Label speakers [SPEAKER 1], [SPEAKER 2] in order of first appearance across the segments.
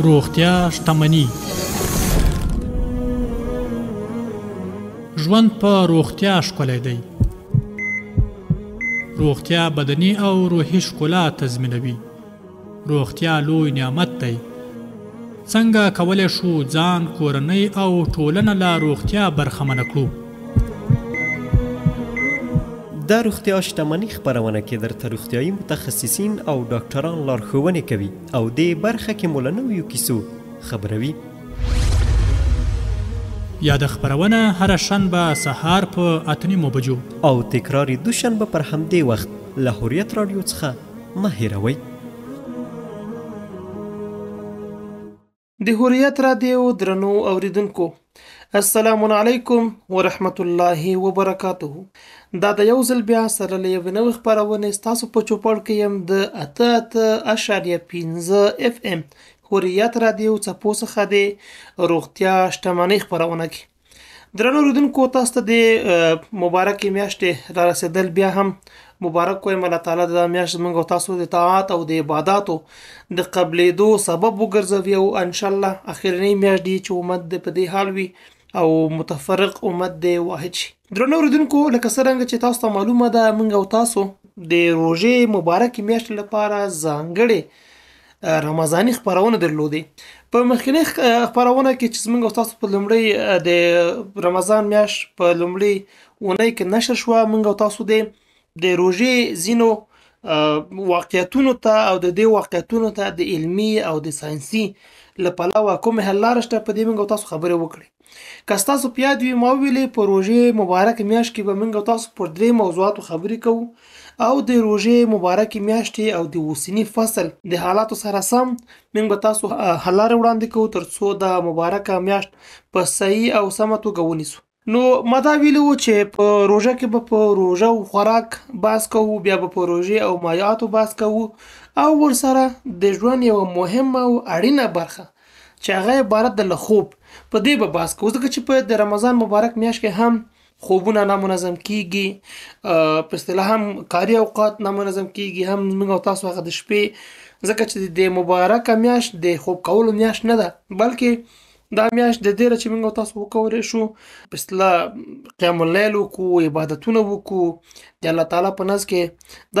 [SPEAKER 1] روغتیا شتمني. ژوند په روغتیا ښکلی دی. روغتیا بدني او روحي ښکلا تضمینوي. روغتیا لوی نعمت دی. څنګه کولی شو ځان، کورنۍ او ټولنه له روغتیا برخمنه کړو؟
[SPEAKER 2] د روغتیا شتمني خپرونه کې درته روغتیايي متخصصین او ډاکټران لارښوونې کوي او دې برخه کې مو له نویو کیسو خبروي.
[SPEAKER 1] یاده خپرونه هره شنبه سهار په 8:30 بجو
[SPEAKER 2] او تکرار یې دوشنبه پر همدې وخت له حریت راډیو څخه مه هېروئ.
[SPEAKER 3] د حریت رادیو درنو اوریدونکو، السلام علیکم ورحمت الله وبرکاته. دا د یو ځل بیا سره له یوې نوې خپرونې ستاسو په چوپړ کې یم. د 88.5 اف ام حریت رادیو څپو څخه د روغتیا شتمنۍ خپرونه کې درنو اوریدونکو، تاسو ته د مبارکې میاشتې را رسېدل بیا هم مبارک وایم. الله تعالی دا میاشت زموږ او تاسو د طاعت او د عباداتو د قبلېدو سبب وګرځوي او انشاءالله اخرنۍ میاشت دی چې امت د په دې حال وي او متفرق امت د واحد شي. درنو اوریدونکو، لکه څرنګه چې تاسو ته معلومه ده، موږ او تاسو د روژې مبارکې میاشتې لپاره ځانګړې رمضاني خپرونه درلودې. په مخکنۍ خپرونه کې چې زموږ او تاسو په لومړۍ د رمضان میاشت په لومړۍ اونۍ کې نشر شوه، موږ او تاسو د روژې ځینو واقعیتونو ته او د دې واقعیتونو ته د علمي او د ساینسي له پلوه کومې حل لارې شته، په دې موږ او تاسو خبرې وکړې. که ستاسو په یاد وي، ما وویلې په روژې مبارکې میاشت کې به موږ او تاسو پر درې موضوعاتو خبرې کوو او د روژې مبارکې میاشتې او د اوسني فصل د حالاتو سره سم موږ به تاسو حل لارې وړاندې کوو تر څو دا مبارکه میاشت په صحیح او سمه توګه ونیسو. نو ما دا ویلي وو چې په روژه کې به په روژه او خوراک بحث کوو، بیا به په روژې او مایعاتو بحث کوو او ورسره د ژوند یوه مهمه او اړینه برخه چې هغه عبارت ده له خوب، په دې به بحث کوو. ځکه چې په د رمضان مبارک میاشت کې هم خوبونه نامنظم کیږي، په اصطلاح هم کاري اوقات نامنظم کیږي، هم موږ او تاسو هغه د شپې، ځکه چې د مبارکه میاشت د خوب کولو میاشت نه ده، بلکې دا میاشت د دې چې موږ او تاسو وکولی شو په اصطلاح قیام اللیل وکړو، عبادتونه وکړو، د الله تعالی په نزد کې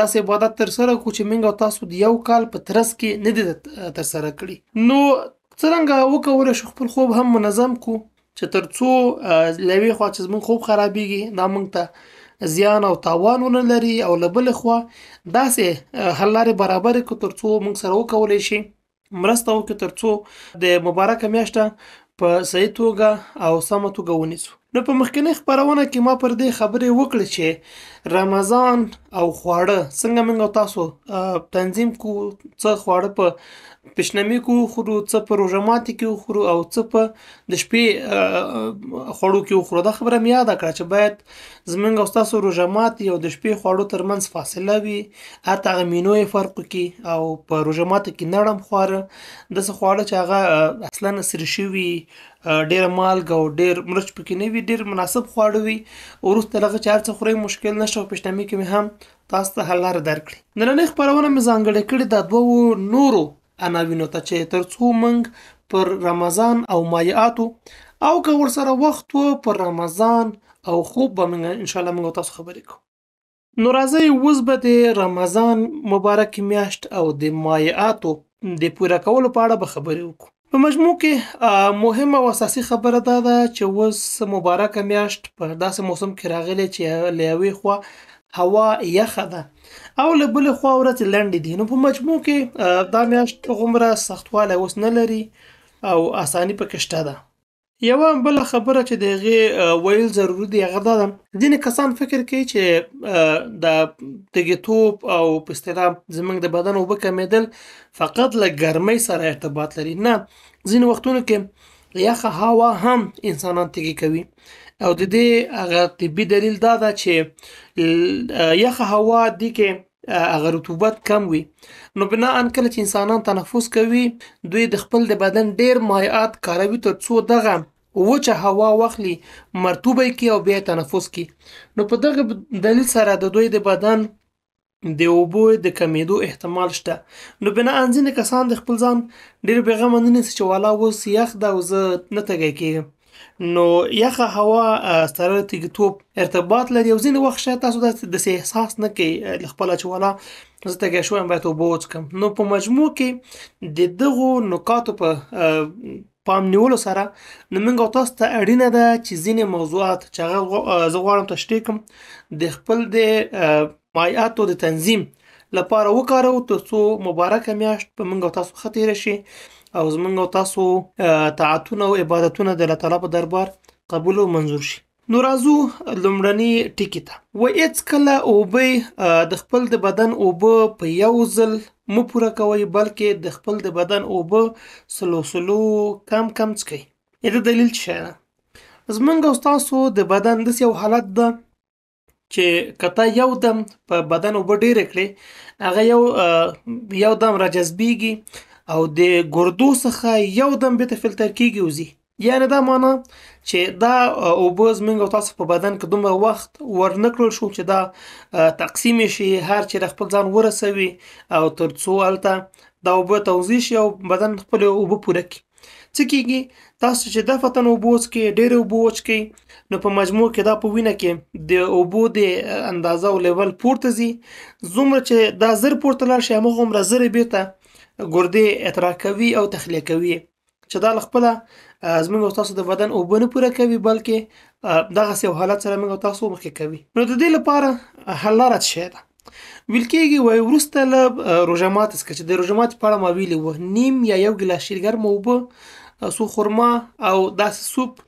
[SPEAKER 3] داسې عبادت ترسره کړو چې موږ او تاسو د یو کال په ترڅ کې نه دي ترسره کړي. نو څرنګه وکولی شو خپل خوب هم منظم کړو چې تر څو له یوې خوا چې زموږ خوب خرابیږي دا موږ ته زیان او تاوان ونه لري، او له بلې خوا داسې حل لارې برابرې کړو تر څو موږ سره وکولی شي مرسته وکړي تر څو د مبارکه میاشت په صحیح توګه او سمه توګه ونیسو. نو په مخکنۍ خپرونه کې ما پر دې خبرې وکړې چې رمضان او خواړه څنګه موږ او تاسو تنظیم کړو، څه خواړه په پیشنمي کې وخورو، څه په روژه ماتي کې وخورو او څه په د شپې خوړو کې وخورو. دا خبره مې یاده کړه چې باید زموږ او ستاسو روژه ماتي او د شپې خوړو ترمنځ فاصله وي، حتی هغه مینو یې فرق وکړي او په روژه ماتي کې نرم خواړه، داسې خواړه چې هغه اصلا سري شوي، ډېره مالګه او ډېر مرچ پکې نه وي، ډېر مناسب خواړه وي. وروسته له هغه چې هر څه خورئ مشکل نشته او پیشنمي کې مې هم تاسو ته حل لارې درکړي. نننۍ خپرونه مې ځانګړې کړې دا دوو نورو عناوینو ته چې تر څو موږ پر رمضان او مایعاتو او که ورسره وخت و پر رمضان او خوب به موږ انشاءالله موږ تاسو خبرې کوو. نو راځئ اوس به د رمضان مبارکې میاشت او د مایعاتو د پوره کولو په اړه به خبرې وکړو. په مجموع کې مهمه او اساسي خبره دا ده چې اوس مبارکه میاشت په داسې موسم کې راغلې چې له یوې خوا هوا یخه ده او له بلې خوا ورځې لنډې دي. نو په مجموع کې دا میاشت هغومره سختوالی اوس نه لري او اساني پکې شته ده. یوه بله خبره چې د هغې ویل ضروري دی هغه دا ده، ځینې کسان فکر کوي چې د تږیتوب او په اصطلاح زموږ د بدن اوبه کمېدل فقط له ګرمۍ سره ارتباط لري. نه، ځینې وختونو کې یخه هوا هم انسانان تږي کوي او د دې هغه طبي دلیل دا ده چې یخه هوا دې کې هغه رطوبت کم وي، نو بناءً کله چې انسانان تنفس کوي دوی د خپل د بدن ډېر مایعات کاروي تر څو دغه وچه هوا واخلي، مرطوبه یې کړي او بیا یې تنفس کړي. نو په دغه دلیل سره د دوی د بدن د اوبو د کمیدو احتمال شته. نو بناءً ځینې کسان د خپل ځان ډیر بېغمه نه نیسي چې والا اوس یخ ده او زه نه تږی کیږم. نو یخه هوا سره د تږیتوب ارتباط لري او ځینې وخت شاید تاسو داسې احساس نه کوئ له خپله چې والا زه تږی شوی یم باید اوبه وڅښم. نو په مجموع کې د دغو نکاتو په پام نیولو سره نو موږ او تاسو ته اړینه ده چې ځینې موضوعات چې هغه زه غواړم تشریح کړم د خپل د مایعاتو د تنظیم لپاره وکاروو، تر څو مبارکه میاشت په موږ او تاسو ښه تېره شي او زموږ او تاسو طاعتونه او عبادتونه د الله تعالی په دربار قبول او منظور شي. نو راځو لومړني ټکي ته. وایي هېڅکله اوبه د خپل د بدن اوبه په یو ځل مه پوره کوئ، بلکې د خپل د بدن اوبه سلو سلو کم کم څکئ. د دلیل څه شی ده؟ زموږ او ستاسو د بدن داسې یو حالت ده چې که تا یو دم په بدن اوبه ډېرې کړې، هغه یو دم راجذبیږي او د ګردو څخه یو دم بیرته فلتر کیږي او ځي. یعنې دا معنا چې دا اوبه زموږ او تاسو په بدن کې دومره وخت ورنه کړل شو چې دا تقسیم شي، هر چېرې خپل ځان ورسوي او تر څو هلته دا اوبه توزیع شي او بدن خپلې اوبه پوره کړي. څه کیږي؟ تاسو چې دفعتاً اوبه وڅښئ، ډېرې اوبه وڅښئ، نو په مجموع کې دا په وینه کې د اوبو د اندازه او لیول پورته ځي. څومره چې دا زر پورته لاړ شي، هماغومره زر یې بیرته ګردې اطراح کوي او تخلیه کوي، چې دا له خپله زموږ او تاسو د بدن اوبه نه پوره کوي، بلکې دغسې یو حالت سره موږ او تاسو مخکې کوي. نو د دې لپاره حل لاره څه شی ده؟ ویل کېږي وایي وروسته له روژه ماتې څخه، چې د روژه ماتې په اړه ما ویلي وو، نیم یا یو ګیلاس شیر ګرمه اوبه، څو خرما او داسې سوپ،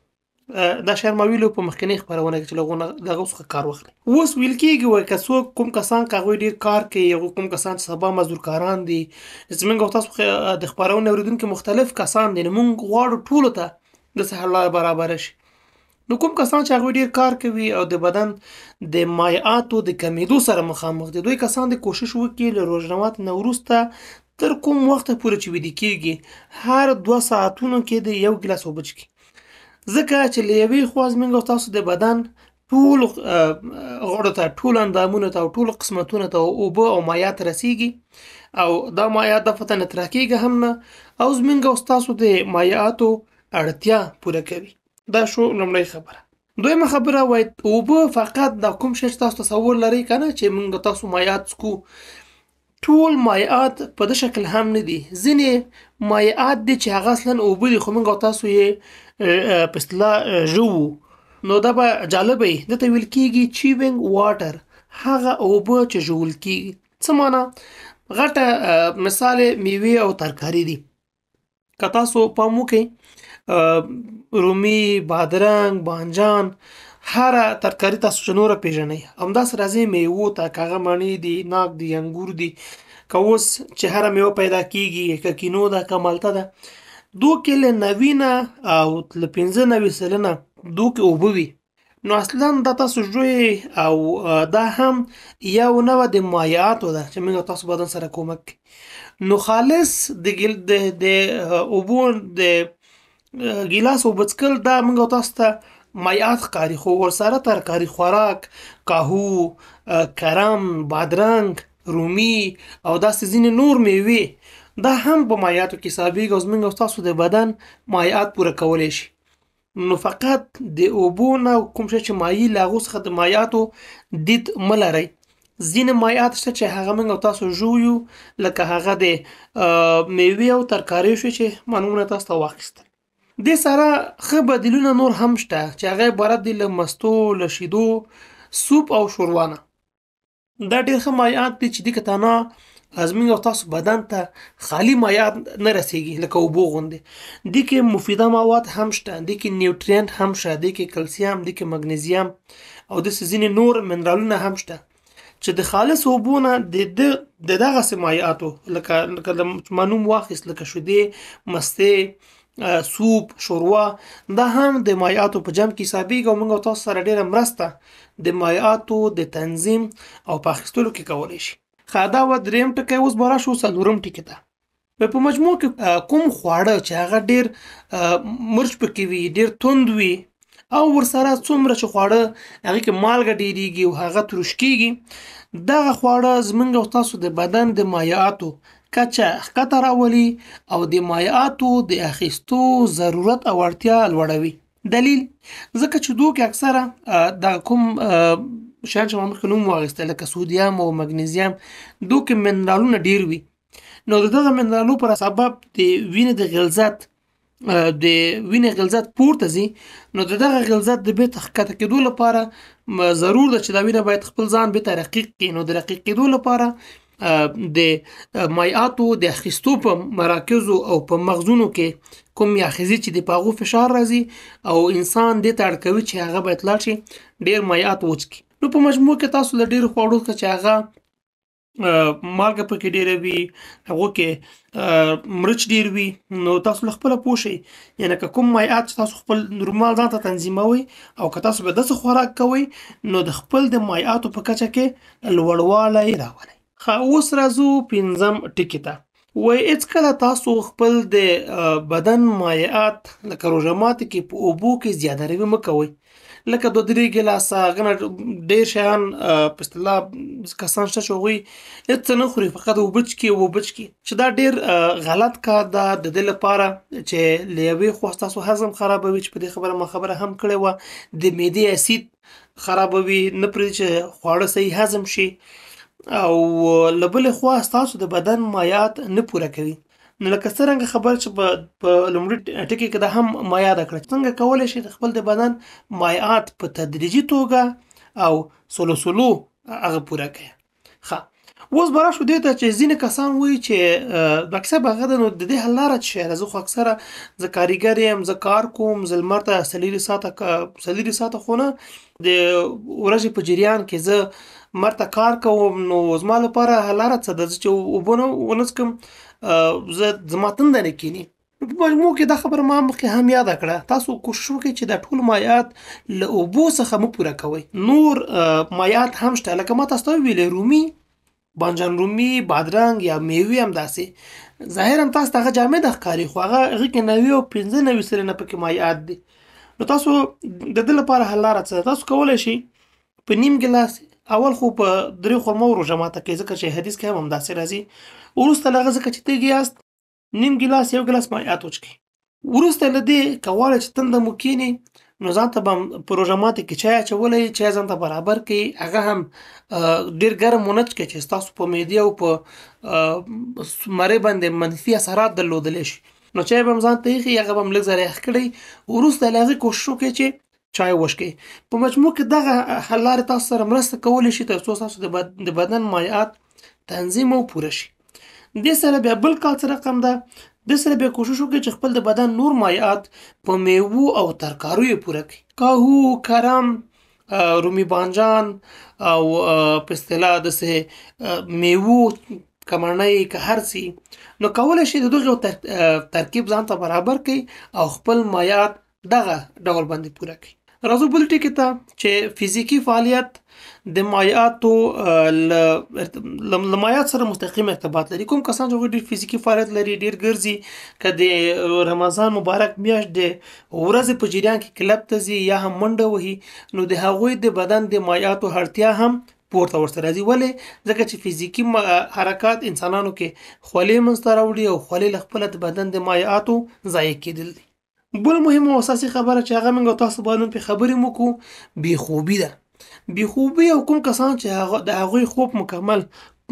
[SPEAKER 3] دا شیان ما ویلي په مخکنۍ خپرونه کې چې له هغو څخه کار واخلي. اوس ویل کېږي وایي که څوک کوم کسان که هغوی ډېر کار کوي، هغوی کوم کسان چې سبا مزدورکاران دي، زموږ او تاسو د خپرونې اورېدونکي مختلف کسان دي، نو موږ غواړو ټولو ته داسې حل لاره برابره شي. نو کوم کسان چې هغوی ډېر کار کوي او د بدن د مایعاتو د کمېدو سره مخامخ دي، دوی کسان د کوشش وکړي له روژه ماتې نه وروسته تر کوم وخته پورې چې ویده کېږي هر 2 ساعتونو کې د یو ګیلاس اوبه څښي، ځکه چې له یوې خوا زموږ او تاسو د بدن ټولو غړو ته، ټولو اندامونو ته او ټولو قسمتونو ته اوبه او مایعات رسیږي او دا مایعات دفعتاً اطراح کېږي هم نه، او زموږ او ستاسو د مایعاتو اړتیا پوره کوي. دا شو لومړۍ خبره. دویمه خبره وایي اوبه فقط دا کوم شی چې تاسو تصور لرئ که نه چې موږ تاسو مایعات څکو، ټول مایعات په دې شکل هم نه دي. ځینې مایعات دي چې هغه اصلا اوبه دي، خو موږ او تاسو یې په اصطلاح ژوو. نو دا به جالبه وي، دې ته ویل کېږي چیوینګ واټر، هغه اوبه چې ژوول کېږي. څه معنا؟ غټه مثال یې میوې او ترکاري دي. که تاسو پام وکئ، رومي، بادرنګ، بانجان، هره ترکاري تاسو چې نوره پېژنئ، همداسې راځي میوو ته، که هغه مڼې دي، ناک دي، انګور دي، که اوس چې هره میوه پیدا کیږي، که کینو ده، که مالټه ده، دوی کې له 90 نه او له 95% دوی کې اوبه وي. نو اصلا دا تاسو ژوئ او دا هم یو نوع د مایعاتو ده چې موږ تاسو بدن سره کومک کوي. نو خالص د د اوبو د ګیلاس اوبه څښل دا موږ تاسو ته مایعات ښکاري، خو ورسره ترکاري خوراک، کاهو، کرم، بادرنګ، رومي او داسې ځینې نور میوې دا هم په مایعاتو کې حسابېږي او زموږ او ستاسو د بدن مایعات پوره کولی شي. نو فقط د اوبو نه کوم شی چې مایع له هغو څخه د مایعاتو دید مه لرئ. ځینې مایعات شته چې هغه موږ او تاسو ژویو، لکه هغه د میوې او ترکاري شوې چې ما نومونه تاسو ته واخیستل. دې سره ښه بدیلونه نور هم شته چې هغه عبارت دي له مستو، له شیدو، سوپ او شوروا نه. دا ډېر ښه مایعات دي چې دې کې تنها زموږ او تاسو بدن ته خالي مایعات نه رسیږي لکه اوبو غوندې. دې کې مفیده مواد هم شته، دې کې نیوټرینټ هم شته، دې کې کلسیم، دې کې مګنیزیم او داسې ځینې نور منرالونه هم شته چې د خالص اوبو نه د دغسې مایعاتو لکه ما نوم واخیست، لکه شیدې، مستې، سوپ، شوروا، دا هم د مایعاتو په جمع کې حسابېږي او موږ او تاسو سره ډېره مرسته د مایعاتو د تنظیم او په اخیستلو کې کولی شي. ښه، دا وه دریم ټکی. اوس به راشو څلورم ټکي ته. په مجموع کې کوم خواړه چې هغه ډېر مرچ پکې وي، ډېر تند وي او ورسره څومره چې خواړه هغه کې مالګه ډیریږي او هغه ترش کیږي، دغه خواړه زمونږ او تاسو د بدن د مایعاتو کچه ښکته راولي او د مایعاتو د اخیستو ضرورت او اړتیا لوړوي. دلیل ځکه چې دوی کې اکثره دغه کوم شیان چې ما مخکې نوم واخیسته لکه سودیم او مګنیزیم، دوی کې منرالونه ډیر وي، نو د دغه منرالو پر سبب د وینې د غلظت د وینې غلظت پورته ځي. نو د دغه غلظت د بیرته ښکته کېدو لپاره ضرور ده چې دا وینه باید خپل ځان بیرته رقیق کړي. نو د رقیق کېدو لپاره د مایعاتو د اخیستو په مراکزو او په مغزونو کې کوم یاخیزي چې د په هغو فشار راځي او انسان دې ته اړ کوي چې هغه باید لاړ شي ډېر مایعات وڅکي. نو په مجموع کې تاسو له ډېرو خواړو څخه چې هغه مالګه پکې ډېره وي، هغو کې مرچ ډېر وي، نو تاسو له خپله پوه شئ، یعنې که کوم مایعات چې تاسو خپل نورمال ځان ته تنظیموئ او که تاسو به داسې خوراک کوئ نو د خپل د مایعاتو په کچه کې لوړوالی راولئ. ښه، اوس راځو پنځم ټکي ته. وایي هېڅکله تاسو خپل د بدن مایعات لکه روژه ماتې کې په اوبو کې زیاده روي مه کوئ، لکه دوه درې ګیلاسه هغه نه ډېر شیان. په اصطلاح کسان شته چې هغوی هېڅ څه نه خوري، فقط اوبه څکي او اوبه څکي، چې دا ډېر غلط کار ده. د دې لپاره چې له یوې خوا ستاسو هضم خرابوي، چې په دې خبره ما خبره هم کړې وه، د معدې اسید خرابوي، نه پرېږدي چې خواړه صحیح هضم شي، او له بلې خوا ستاسو د بدن مایعات نه پوره کوي. نو لکه څرنګه خبره چې په لومړي ټکي کې دا هم ما یاده کړه، څنګه کولی شئ د خپل د بدن مایعات په تدریجي توګه او سلو سلو هغه پوره کړئ. ښه، اوس به راشو دې ته چې ځینې کسان وایي چې ډاکټر صاحب هغه ده، نو د دې حل لاره څه شی ده؟ زه خو اکثره زه کاریګر یم، زه کار کوم، زه لمر ته څلېرویشت ساعته خو نه، د ورځې په جریان کې زه لمر ته کار کوم، نو زما لپاره حل لاره څه ده؟ زه چې اوبه نه ونه څکم زه زما تنده نه کیني. په مجموع کې دا خبره ما مخکې هم یاده کړه، تاسو کوشش وکړئ چې دا ټول مایعات له اوبو څخه مه پوره کوئ. نور مایعات هم شته، لکه ما تاسو ته وویلې رومي، بانجان رومي، بادرنګ یا میوې هم داسې ظاهراً تاسو ته هغه جامده ښکاري، خو هغه هغې کې 95% پکې مایعات دي. نو تاسو د دې لپاره حل لاره څه ده؟ تاسو کولی شئ په نیم ګیلاس اول خو په درې خرمو روژه ماته کوي، ځکه چې حدیث کې هم همداسې راځي. وروسته له هغه ځکه چې تږي یاست نیم ګیلاس یو ګیلاس مایعات وڅښئ. وروسته له دې که غواړئ چې تنده مو کښېني نو ځان ته به په روژه ماتې کې چای اچولی، چای ځان ته برابر کړئ، هغه هم ډېر ګرم ونه څښئ چې ستاسو په معدې او په مرۍ باندې منفي اثرات درلودلی شي. نو چای به هم ځان ته ایښی، هغه به هم لږ ذره یخ کړئ. وروسته له هغې کوشش وکړئ چې چای وڅښئ. په مجموع کې دغه حل لارې تاسو سره مرسته کولی شي تر څو ستاسو د بدن مایعات تنظیم او پوره شي. دې سره بیا بل کال څه رقم ده، دې سره بیا کوشش وکړئ چې خپل د بدن نور مایعات په میوو او ترکاریو پوره کړئ. کاهو، کرم، رومي بانجان او په اصطلاح داسې میوو کمڼۍ که هر څه، نو کولی شئ د دغه ترکیب ځان ته برابر کړئ او خپل مایعات دغه ډول باندې پوره کړئ. راځو بل ټکي ته چې فزیکي فعالیت د مایعاتو له مایعات سره مستقیم ارتباط لري. کوم کسان چې ډېر فزیکي فعالیت لري، ډېر ګرځي، که د رمضان مبارک میاشت د ورځې په جریان کې کلب ته ځي یا هم منډه وهي، نو د هغوی د بدن د مایعاتو اړتیا هم پورته ورسره راځي. ولې؟ ځکه چې فزیکي حرکات انسانانو کې خولې منځته راوړي او خولې له خپله د بدن د مایعاتو ضایع کېدل دي. بل مهمه او اساسي خبره چې هغه موږ تاسو باندې نن پرې خبرې وکړو، بې خوبي ده. بې خوبي او کوم کسان چې د هغوی خوب مکمل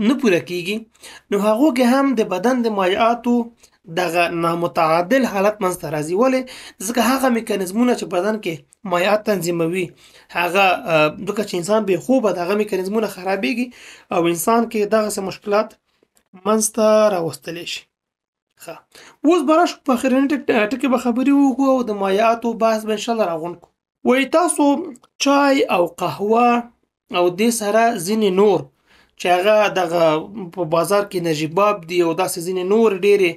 [SPEAKER 3] نه پوره کیږي، نو هغو کې هم د بدن د مایعاتو دغه نامتعادل حالت منځته راځي. ولې؟ ځکه هغه میکانیزمونه چې بدن کې مایعات تنظیموي، هغه ځکه چې انسان بې خوبه ده، هغه میکانیزمونه خرابېږي او انسان کې دغسې مشکلات منځته راوستلی شي. ښه، اوس به راشو په اخرني ټکي به خبرې وکړو او د مایعاتو بحث به انشاءالله راغونډ کړو. وایي تاسو چای او قهوه او دې سره ځینې نور چې هغه دغه په بازار کې نجیباب دي او داسې ځینې نور ډېرې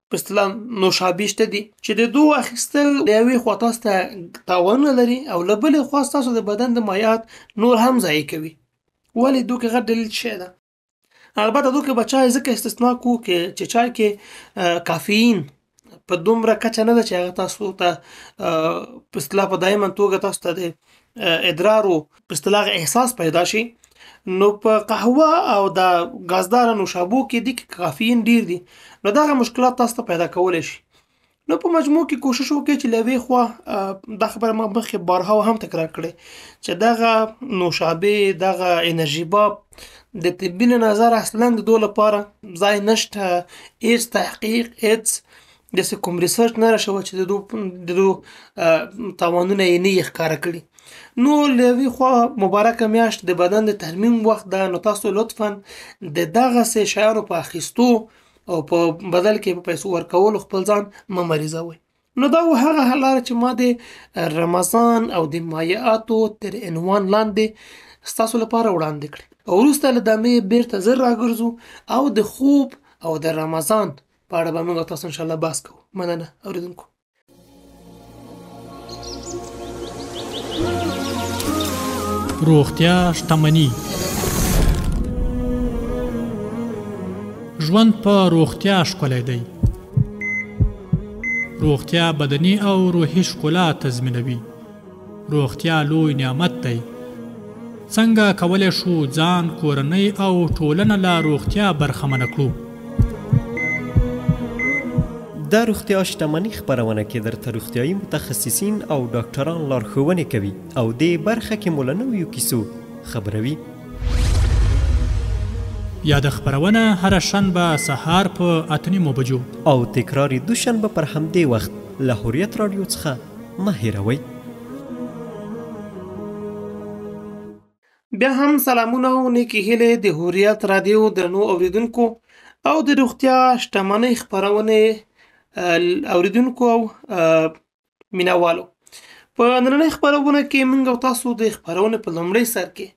[SPEAKER 3] په اصطلاح نوشابې شته دي، چې د دوو اخیستل له یوې خوا تاسو ته تاوانونه لري او له بلې خوا ستاسو د بدن د مایعات نور هم ضایع کوي. ولې؟ دوی کې غټ دلیل څه شی ده؟ البته دوی کې به چای ځکه استثنا کوو چې چای کې کافین په دومره کچه نه ده چې هغه تاسو ته په اصطلاح په دایمه توګه تاسو ته د ادرارو په اصطلاح احساس پیدا شي. نو په قهوه او د غازدار نوشابو کې د کافین ډیر دي، نو دغه مشکلات تاسو ته پیدا کولی شي. نو په مجموع کې کوشش وکړئ چې له یوې خوا دا خبره ما مخکې بارها هم تکرار کړې چې دغه نوشابې، دغه انرژي باب د طبي له نظره اصلا د دوی لپاره ځای نشته. هیڅ تحقیق، هیڅ داسې کوم research نه شوی چې د دوی تاوانونه یې نه یې ښکاره کړي. نو له یوې خوا مبارکه میاشت د بدن د ترمیم وخت ده، نو تاسو لطفا د دغسې شیانو په اخیستو او په بدل کې په پیسو ورکولو خپل ځان مه مریضوئ. نو دا و هغه حل لاره چې ما د رمضان او د مایعاتو تر عنوان لاندې ستاسو لپاره وړاندې کړې. او وروسته له دمې بیرته زر راګرځو او د خوب او د رمضان په اړه به موږ تاسو انشاءالله بحث کوو. مننه اورېدونکو.
[SPEAKER 1] روغتیا شتمني. ژوند په روغتیا ښکلی دی. روغتیا بدني او روحي ښکلا تضمینوي. روغتیا لوی نعمت دی. څنګه کولی شو ځان، کورنۍ او ټولنه له روغتیا برخمنه کړو؟
[SPEAKER 2] د روغتیا شتمني خپرونه کې درته روغتیایي متخصصین او ډاکټران لارښوونې کوي او دې برخه کې مو له نویو کیسو خبروي.
[SPEAKER 1] یاده خپرونه هره شنبه سهار په 8:30 بجو
[SPEAKER 2] او تکرار یې دوشنبه پر همدې وخت له حریت راډیو څخه مه هېروئ.
[SPEAKER 3] بیا هم سلامونه او نیکې هیلې د حریت راډیو درنو اورېدونکو او د روغتیا شتمنۍ خپرونې اورېدونکو او مینهوالو. په نننۍ خپرونه کې موږ او تاسو د خپرونې په لومړۍ سر کې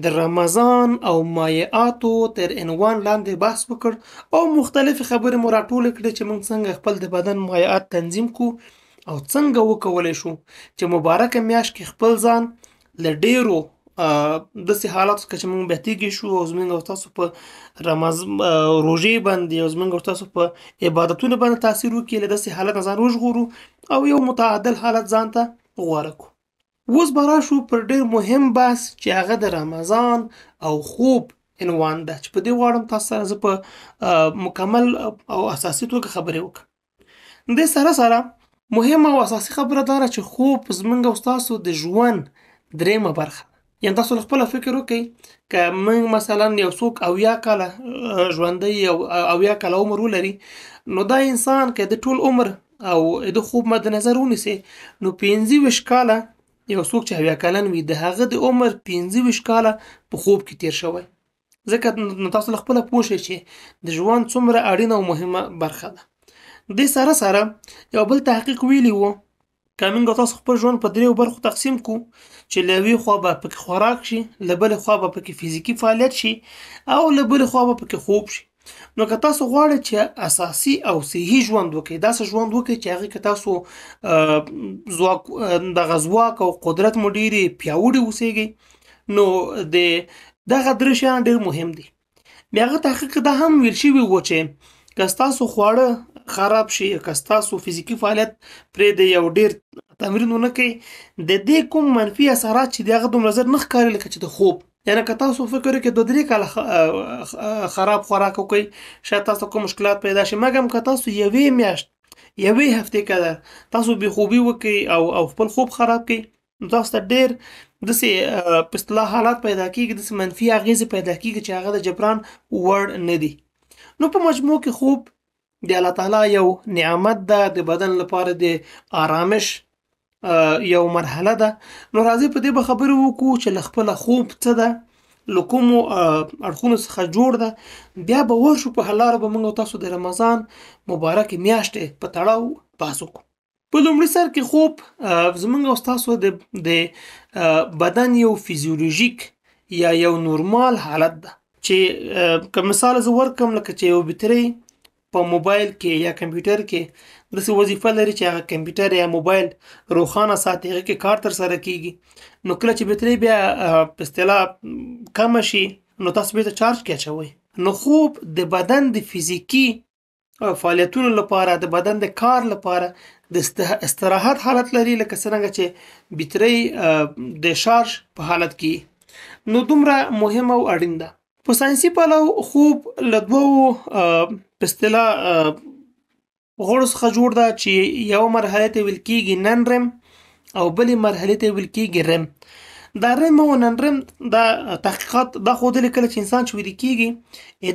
[SPEAKER 3] د رمضان او مایعاتو تر عنوان لاندې بحث وکړ او مختلفې خبرې مو راټولې کړې چې موږ څنګه خپل د بدن مایعات تنظیم کړو او څنګه وکولی شو چې مبارکه میاشت کې خپل ځان له ډېرو داسې حالاتو څخه چې موږ بیا تېږي شو او زموږ او تاسو په روژې باندې او زموږ او تاسو په عبادتونو باندې تاثیر وکړي، له داسې حالت نه ځان وژغورو او یو متعادل حالت ځان ته غوره کړو. اوس به راشو پر ډېر مهم بحث چې هغه د رمضان او خوب عنوان ده، چې په دې غواړم تاسو سره زه په مکمل او اساسي توګه خبرې وکړم. دې سره سره مهمه او اساسي خبره دا ده چې خوب زموږ او ستاسو د ژوند درېیمه برخه ده. یعنې تاسو له خپله فکر وکړئ که موږ مثلا یو څوک 70 کاله ژوندی او 70 کاله عمر ولري، نو دا انسان که د ټول عمر او د خوب مد نظر ونیسي نو 25 کاله یو څوک چې 70 کلن وي د هغه د عمر 25 کاله په خوب کې تیر شوی. ځکه نو تاسو له خپله پوه شئ چې د ژوند څومره اړینه او مهمه برخه ده. دې سره سره یو بل تحقیق ویلي وو که موږ تاسو خپل ژوند په دریو برخو تقسیم کړو چې له یوې خوا به پکې خوراک شي، له بلې خوا به پکې فزیکي فعالیت شي او له بلې خوا به پکې خوب شي. نو که تاسو غواړئ چې اساسي او صحي ژوند وکړئ، داسې ژوند وکړئ چې هغې کې تاسو ځواک، دغه ځواک او قدرت مو ډېرې پیاوړي اوسېږئ، نو د دغه درې شیان ډېر مهم دي. بیا هغه تحقیق دا هم ویل شوي وو چې که ستاسو خواړه خراب شي، که ستاسو فزیکي فعالیت پرې د یو ډېر تمرین ونه کړئ، د دې کوم منفي اثرات چې د هغه دومره زر نه ښکاري لکه چې د خوب. یعنې که تاسو فکر وکړئ 2-3 کاله خراب خوراک وکړئ شاید تاسو کوم مشکلات پیدا شي، مګر که تاسو یوې میاشت یوې هفتې کده تاسو بې خوبي وکړئ او خپل خوب خراب کړئ، نو تاسو ته ډېر داسې په اصطلاح حالات پیدا کېږي، داسې منفي اغېزې پیدا کېږي چې هغه د جبران وړ نه دي. نو په مجموع کې خوب د الله تعالی یو نعمت ده، د بدن لپاره د آرامش یو مرحله ده. نو راځئ په دې به خبرې وکړو چې له خپله خوب څه ده، له کومو اړخونو څخه جوړ ده، بیا به ورشو په حل لاره به موږ او تاسو د رمضان مبارکې میاشتې په تړاو بحث وکړو. په لومړي سر کې خوب زموږ او ستاسو د بدن یو فزیولوژیک یا یو نورمال حالت ده چې که مثال زه ورکړم لکه چې یو بټرۍ په موبایل کې یا کمپیوټر کې داسې وظیفه لري چې هغه کمپیوټر یا موبایل روښانه ساتي، هغه کې کار ترسره کیږي. نو کله چې بټرۍ بیا په اصطلاح کمه شي نو تاسو بیرته چارج کې اچوئ. نو خوب د بدن د فزیکي فعالیتونو لپاره، د بدن د کار لپاره د استراحت حالت لري، لکه څرنګه چې بیترۍ د شارژ په حالت کې. نو دومره مهم او اړین ده. په ساینسي پلو خوب له دوو په اصطلاح غړو څخه جوړ ده، چې یو مرحله ته ویل کیږي نن رم او بلې مرحلې ته ویل کیږي رم. دا رم او نن رم دا تحقیقات دا ښودلې کله چې انسان چې ویده کیږي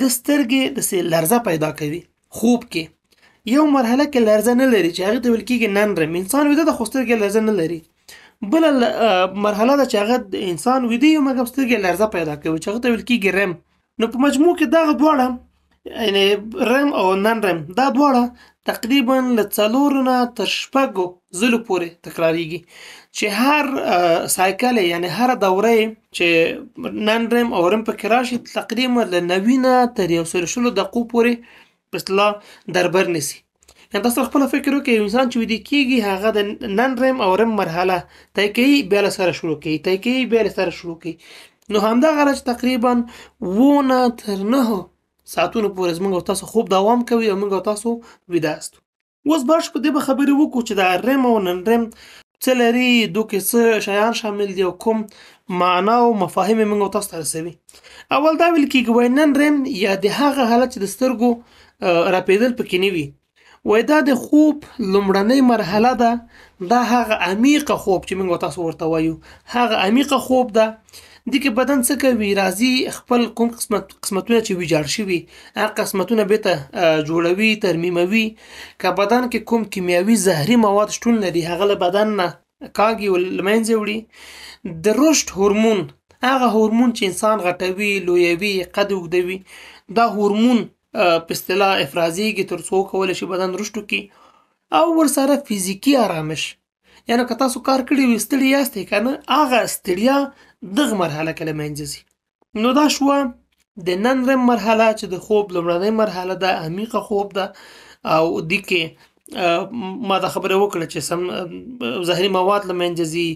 [SPEAKER 3] د سترګې داسې لرزه پیدا کوي خوب کې. یو مرحله کې لرزه نه لري چې هغې ته ویل کیږي نن رم، انسان ویده ده خو سترګې لرزه نه لري. بله مرحله ده چې هغه انسان ویده وي مګر سترګې لرزه پیدا کوي چې هغه ته ویل کیږي رم. نو په مجموع کې دغه دواړه یعنی رم او نن رم دا دواړه تقریبا له 4 نه تر 6 ځلو پورې تکراریږي، چې هر سایکل یعنی هر دوره چې نن رم او رم پکې راشي تقریبا له 90 نه تر 120 دقیقو پورې په اصطلاح دربر نیسي. یعنی تاسو خپله فکر وکړئ، یو انسان چې ویده کیږي هغه د نن رم او رم مرحله طی کوي، بیا له سره شروع کوي، طی کوي، بیا له سره شروع کوي. نو همدغه راز تقریبا 7 نه تر 9 ساعتونو پورې زموږ او تاسو خوب دوام کوي او موږ او تاسو ویده یاستو. اوس به په دې به خبرې وکړو چې دا رم او نن رم څه لري، دو کې څه شیان شامل دي او کوم معنا او مفاهیم یې موږ او تاسو ته رسوي. اول دا ویل کېږي وایي نن رم یا د هغه حالت چې د سترګو رپېدل پکې نه وي، وایي دا د خوب لومړنۍ مرحله ده. دا هغه عمیقه خوب چې موږ او تاسو ورته وایو هغه عمیقه خوب ده. دې کې بدن څه کوي، راځي خپل کوم قسمتونه چې ویجاړ شوي هغه قسمتونه بیرته جوړوي، ترمیموي. که بدن کې کوم کیمیاوي زهري مواد شتون لري هغه له بدن نه کاږي او له منځه وړي. د رشد هورمون، هغه هورمون چې انسان غټوي، لویوي، قد اوږدوي، دا هورمون په اصطلاح افرازیږي تر څو کولی شي بدن رشد وکړي. او ورسره فزیکي آرامش، یعنی که تاسو کار کړی وي ستړي یاستئ که نه، هغه ستړیا دغه مرحله کې له منځه ځي. نو دا شوه د نن رم مرحله چې د خوب لومړنۍ مرحله ده، عمیقه خوب ده. او دې کې ما دا خبره وکړه چې سم زهري مواد له منځه ځي،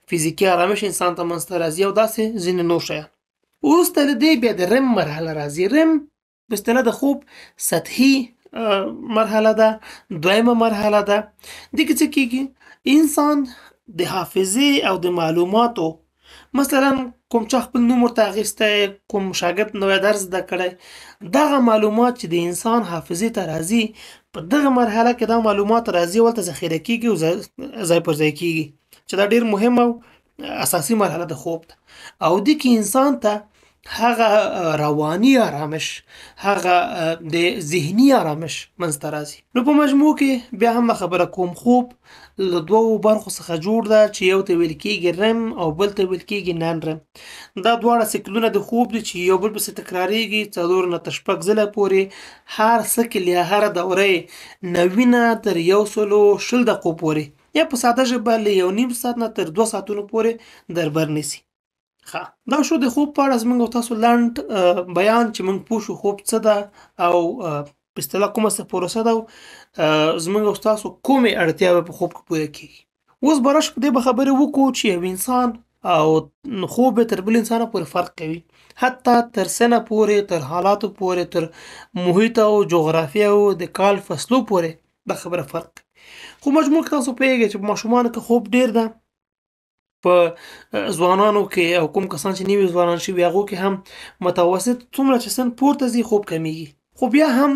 [SPEAKER 3] فزیکي آرامش انسان ته منځته راځي او داسې ځینې نور شیان. وروسته له دې بیا د رم مرحله راځي. رم په اصطلاح د خوب سطحي مرحله ده، دویمه مرحله ده. دې کې څه کیږي، انسان د حافظې او د معلوماتو، مثلا کوم چا خپل نوم ورته اخیستی، کوم شاګرد نوی درس زده کړی، دغه معلومات چې د انسان حافظې ته راځي په دغه مرحله کې دا معلومات راځي او هلته ذخیره کیږي او ځای پر ځای کیږي، چې دا ډېر مهم او اساسي مرحله د خوب ده. او دې کې انسان ته هغه رواني آرامش، هغه د ذهني آرامش منځته راځي. نو په مجموع کې بیا هم خبره کوم، خوب له دوو برخو څخه جوړ ده چې یو ته ویل کیږي رم او بل ته ویل کیږي نن رم. دا دواړه سیکلونه د خوب دي چې یو بل پسې تکراریږي 4 نه تر 6 ځله پورې، هر سیکل یا هره دوره یې 90 نه تر 120 دقیقو پورې، یا په ساده ژبه له 1.5 ساعت نه تر 2 ساعتونو پورې دربر نیسي. ښه، دا شو د خوب په اړه زموږ او تاسو لنډ بیان چې موږ پوه شو خوب څه ده او په اصطلاح کومه څه پروسه ده او زموږ او تاسو کومې اړتیاوې په خوب کې پوره کیږي. اوس به راشو په دې به خبرې وکړو چې یو انسان او خوب یې تر بل انسانه پورې فرق کوي، حتی تر سنه پورې، تر حالاتو پورې، تر محیط او جغرافیه او د کال فصلو پورې دا خبره فرق کوي. خو مجموع کې تاسو پوهېږئ چې په ماشومانو کې خوب ډېر ده، په ځوانانو کې او کوم کسان چې نوي ځوانان شوي هغو کې هم متوسط څومره چې سن پورته ځي خوب کمیږي. خو بیا هم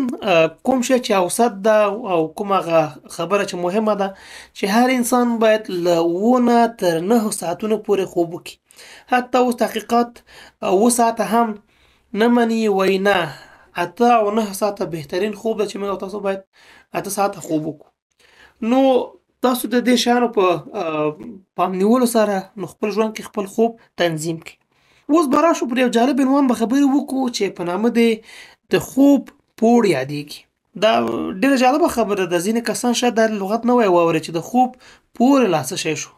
[SPEAKER 3] کوم شی چې اوسط ده او کوم هغه خبره چې مهمه ده چې هر انسان باید له 7 نه تر 9 ساعتونو پورې خوب وکړي. حتی اوس تحقیقات 7 ساعته هم نه مني، وایي نه 8 او 9 ساعته بهترین خوب ده چې موږ تاسو باید 8 ساعته خوب وکړو. نو تاسو د دې شیانو په پام نیولو سره نو خپل ژوند کې خپل خوب تنظیم کړئ. اوس به راشو پر یو جالب عنوان به خبرې وکړو چې په نامه د خوب پوړ یادېږي. دا ډېره جالبه خبره ده، ځینې کسان شاید دا لغت نه وای واوري چې د خوب پور لا څه شی شو.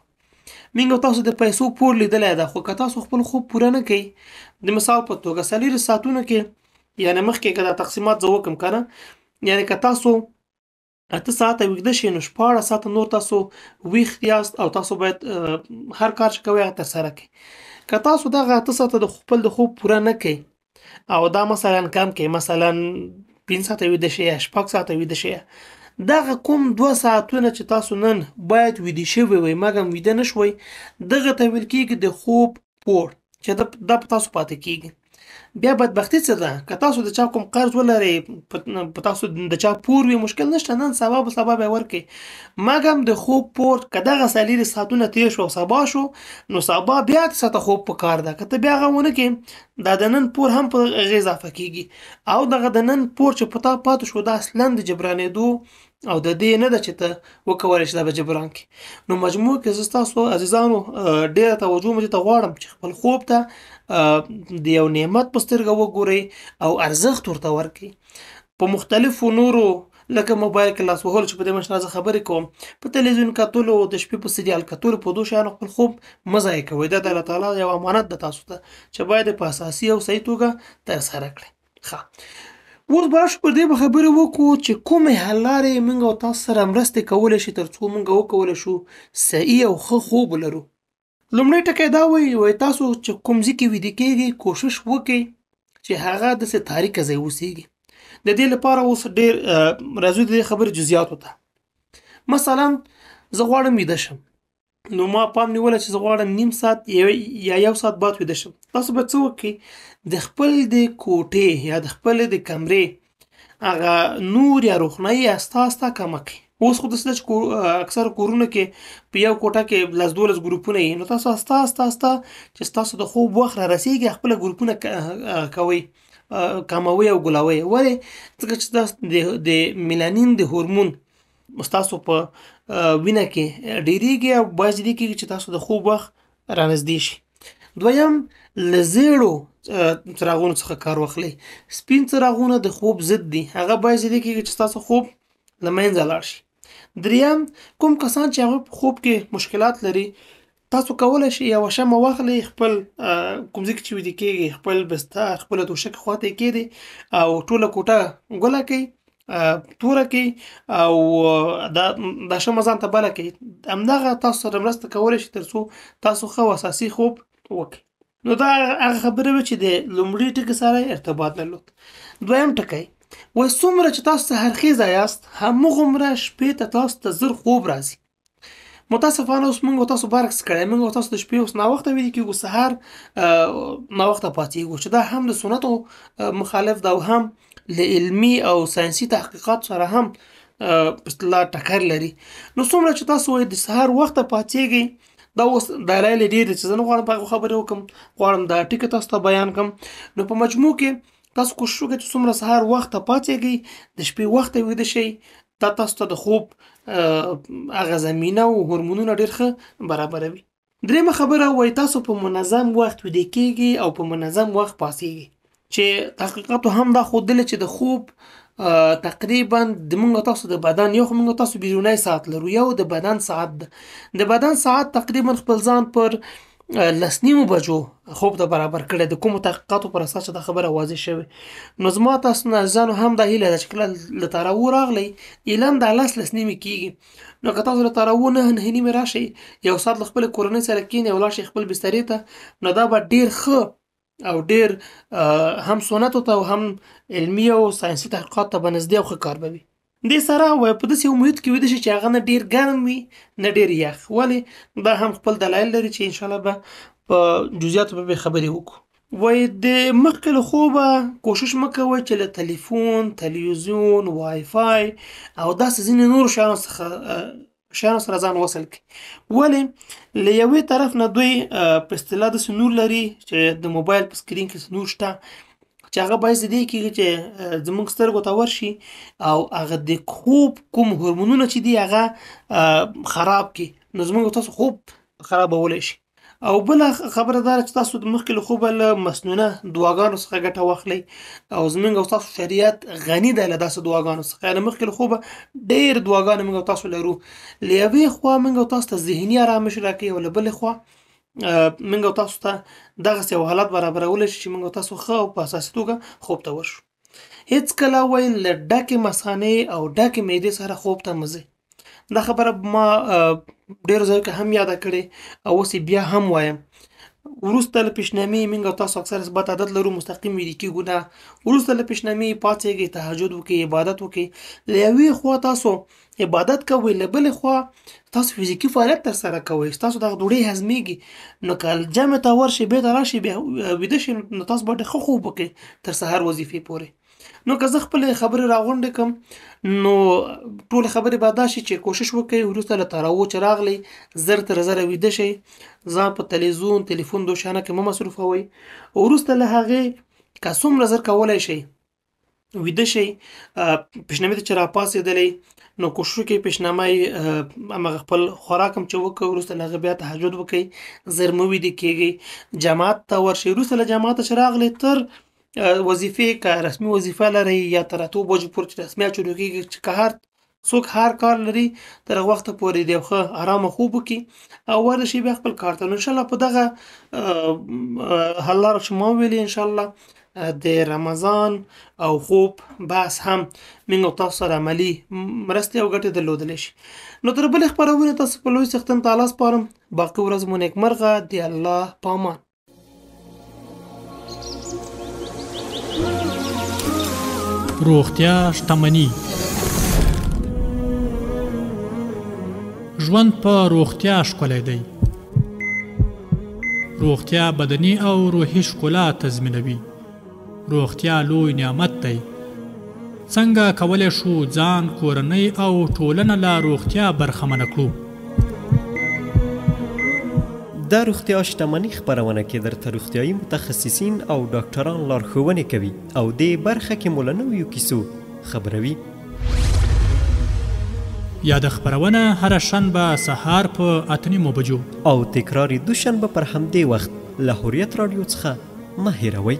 [SPEAKER 3] موږ او تاسو د پیسو پور لیدلی ده، خو که تاسو خپل خوب پوره نه کړئ، د مثال په توګه 4 ساعتونو کې، یعنې مخکې که دا تقسیمات زه وکړم که نه، یعنې که تاسو 8 ساعته ویده شئ نو 16 ساعته نور تاسو ویښ یاست او تاسو باید هر کار چې کوئ هغه ترسره کړئ. که تاسو دغه 8 ساعته د خپل د خوب پوره نه کړئ او دا مثلا کم کړئ، مثلا 5 ساعته ویده شئ یا 6 ساعته ویده شئ. دغه کوم 2 ساعتونه چې تاسو نن باید ویده شوي وئ مګر ویده نه شوئ، دغه ته ویل کېږي د خوب پور، چې دا په تاسو پاتې کېږي. بیا بدبختي څه ده، که تاسو د چا کوم قرض ولرئ، په تاسو د چا پور وي، مشکل نشته، نن سبا به سبا به ورکړئ، مګر د خوب پور که دغه 4 ساعتونه تېر شو او سبا شو، نو سبا بیا 8 ساعته خوب پکار ده. که ته بیا هغه ونه کړې، دا د نن پور هم په هغې اضافه کېږي، او دغه د نن پور چې په تا پاتې شو، دا اصلا د جبرانېدو او د دې نه ده چې ته وکولی شې دا به جبران کړې. نو مجموع کې زه ستاسو عزیزانو ډېره توجه مې دې ته غواړم چې خپل خوب ته د یو نعمت په سترګه وګورئ او ارزښت ورته ورکړئ. په مختلفو نورو لکه موبایل کې لاس وهلو چې په دې باندې زه خبرې کوم، په تلویزیون کتلو، د شپې په سریال کتلو، په دوو شیانو خپل خوب مه ضایع کوئ. دا د الله تعالی یو امانت ده تاسو ته چې باید په اساسي او صحیح توګه ترسره کړئ. ښه، اوس به راشو پر دې به خبرې وکړو چې کومې حل لارې موږ او تاسو سره مرستې کولی شي تر څو موږ وکولی شو صحیح او ښه خوب ولرو. لومړی ټکی دا وایي تاسو چې کوم ځای کې ویده کېږئ، کوشش وکړئ چې هغه داسې تاریکه ځای اوسېږي. د دې لپاره اوس ډېر راځو د دې خبرې جزئیاتو ته. مثلا زه غواړم ویده شم، نو ما پام نیولی چې زه غواړم نیم ساعت یا 1 ساعت بعد ویده شم. تاسو به څه وکړئ، د خپل د کوټې یا د خپل د کمرې هغه نور یا روښنایي استا استا کمه کړئ. اوس خو داسې ده چې اکثره کورونو کې په یو کوټه کې 10 12 ګروپونه وي، نو تاسو استا استا استا چې ستاسو د خوب وخت را رسېږي خپله ګروپونه کوئ، کموئ او ګلوئ. ولې؟ ځکه چې تاسو د میلانین د هورمون ستاسو په وینه کې ډېرېږي او باعث دې کېږي چې تاسو د خوب وخت رانږدې شي. دویم، له زیړو څراغونو څخه کار واخلئ. سپین څراغونه د خوب ضد دي، هغه باعث دې کېږي چې ستاسو خوب له منځه لاړ شي. دریم، کوم کسان چې هغوی په خوب کې مشکلات لري، تاسو کولی شئ یوه شمع واخلئ، خپل کوم ځای کې چې ویده کېږئ، خپل بستر، خپله توشکه خواته یې کېږدئ او ټوله کوټه ګله کړئ، توره کړئ او دا شمع ځان ته بله کړئ. همدغه تاسو سره مرسته کولی شي تر څو تاسو ښه او اساسي خوب وکړئ. نو دا هغه خبره وه چې د لومړي ټکي سره ارتباط درلود. دویم ټکی، وایي څومره چې تاسو سحرخیزه یاست، همغومره شپې ته تاسو ته زر خوب راځي. متاسفانه اوس موږ تاسو برعکس کړی، موږ تاسو د شپې اوس ناوخته ویده کېږو، سهار ناوخته پاڅېږو، چې دا هم د سنتو مخالف ده او هم له علمي او ساینسي تحقیقاتو سره هم په اصطلاح ټکر لري. نو څومره چې تاسو وایي د سهار وخته پاڅېږئ، دا اوس دلایل یې ډېر دي چې زه نه غواړم په هغو خبرې وکړم، غواړم دا ټکي تاسو ته بیان کړم. نو په مجموع کې تاسو کوشش وکړئ چې څومره سهار وخته پاڅېږئ، د شپې وخته ویده شئ، دا تاسو ته د خوب هغه زمینه او هورمونونه ډېر ښه برابروي. درېیمه خبره، وایي تاسو په منظم وخت ویده کېږئ او په منظم وخت پاڅېږئ، چې تحقیقاتو هم دا ښودلې چې د خوب تقریبا د موږ تاسو د بدن یو خو موږ تاسو بیرونی ساعت لرو، یو د بدن ساعت ده. د بدن ساعت تقریبا خپل ځان پر 10:30 بجو خوب ته برابر کړی، د کومو تحقیقاتو پر اساس چې دا خبره واضح شوې. نو زما تاسو نه عزیزانو هم دا هیله ده چې کله له تراوو راغلئ، اعلان دا 10 10:30 کېږي، نو که تاسو له تراوو 9 9:30 راشئ، یو ساعت له خپلې کورنۍ سره کښېنئ او لاړ شئ خپل بسترې ته، نو دا به ډېر ښه او ډېر هم سنتو ته او هم علمي او ساینسي تحقیقاتو ته به نږدې او ښه کار به وي. دې سره وایي په داسې یو محیط کې ویده شي چې هغه نه ډېر ګرم وي نه ډېر یخ. ولې؟ دا هم خپل دلایل لري چې انشاءالله به په جزئیاتو به خبرې وکړو. وایي د مخکې له خوبه کوشش مه کوئ چې له تلیفون، تلویزیون، وای فای او داسې ځینې نورو شیانو څخه شیانو سره ځان وصل کړي. ولې؟ له یوې طرف نه دوی په اصطلاح داسې نور لري چې د موبایل په سکرین کې نور شته چې هغه باعث د دې کېږي چې زموږ سترګو ته ورشي او هغه د خوب کوم هورمونونه چې دي هغه خراب کړي، نو زموږ تاسو خوب خرابولی شي. او بله خبره دا ده چې تاسو د مخکې له خوبه له مسنونه دعاګانو څخه ګټه واخلئ، او زموږ او تاسو شریعت غني دی له داسې دعاګانو څخه. یعنې مخکې له خوبه ډېر دعاګانې موږ او تاسو لرو. له یوې خوا موږ او تاسو ته ذهني آرامش راکوي او له بلې خوا موږ او تاسو ته دغسې یو حالت برابرولی شي چې موږ او تاسو ښه او په اساسي توګه خوب ته ورشو. هېڅکله وایي له ډکې مثانې او ډکې معدې سره خوب ته مه ځئ. دا خبره ما ډېرو ځایو کې هم یاده کړې او اوس یې بیا هم وایم. وروسته له پیشنامې، موږ او تاسو اکثره بد عادت لرو، مستقیم ویده کېږو نه. وروسته له پیشنامې پاڅېږئ، تهجد وکړئ، عبادت وکړئ. له یوې خوا تاسو عبادت کوئ، له بلې خوا تاسو فزیکي فعالیت ترسره کوئ، ستاسو دغه ډوډۍ هضمېږي. نو که جمع ته ورشئ، بېرته راشئ، بیا ویده شئ، نو تاسو به ډېر ښه خوب وکړئ تر سهار وظیفې پورې. نو که زه خپلې خبرې راغونډې کړم، نو ټولې خبرې به دا شي چې کوشش وکړئ وروسته له تراوو چې راغلئ زر تر زره ویده شئ، ځان په تلویزیون، تلیفون دو شیانو کې مه مصروفوئ. وروسته له هغې که څومره زر کولی شئ ویده شئ، پیشنامې ته چې راپاڅېدلئ نو کوشش وکړئ پیشنامه یې هماغه خپل خوراک هم چې وکړئ، وروسته له هغه بیا تهجد وکړئ، زر مه ویده کېږئ، جماعت ته ورشئ. وروسته له جماعته چې راغلئ تر وظیفې، که رسمي وظیفه لرئ یا تر 8 بجو پورې چې رسمي شروع کېږي، چې که هر څوک هر کار لري تر هغه وخته پورې د یو ښه ارامه خوب وکړي او ورشي بیا خپل کار ته. نو انشاءالله په دغه حل لاره چې ما وویلې، انشاءالله د رمضان او خوب بحث هم موږ او تاسو سره عملي مرستې او ګټې درلودلی شي. نو تر بلې خپرونې تاسو په لوی څښتن تعالی سپارم. باقي ورځ مو نیکمرغه، د الله په امان.
[SPEAKER 1] روغتیا شتمني. ژوند په روغتیا ښکلی دی. روغتیا بدني او روحي ښکلا تضمینوي. روغتیا لوی نعمت دی. څنګه کولی شو ځان، کورنۍ او ټولنه له روغتیا برخمنه کړو؟
[SPEAKER 2] د روغتیا شتمني خپرونه کې درته روغتیايي متخصصین او ډاکټران لارښوونې کوي او دې برخه کې مو له نویو کیسو خبروي.
[SPEAKER 1] یاده خپرونه هره شنبه سهار په 8:30 بجو
[SPEAKER 2] او تکرار دوشنبه پر همدې وخت له حریت راډیو څخه مه هېروئ.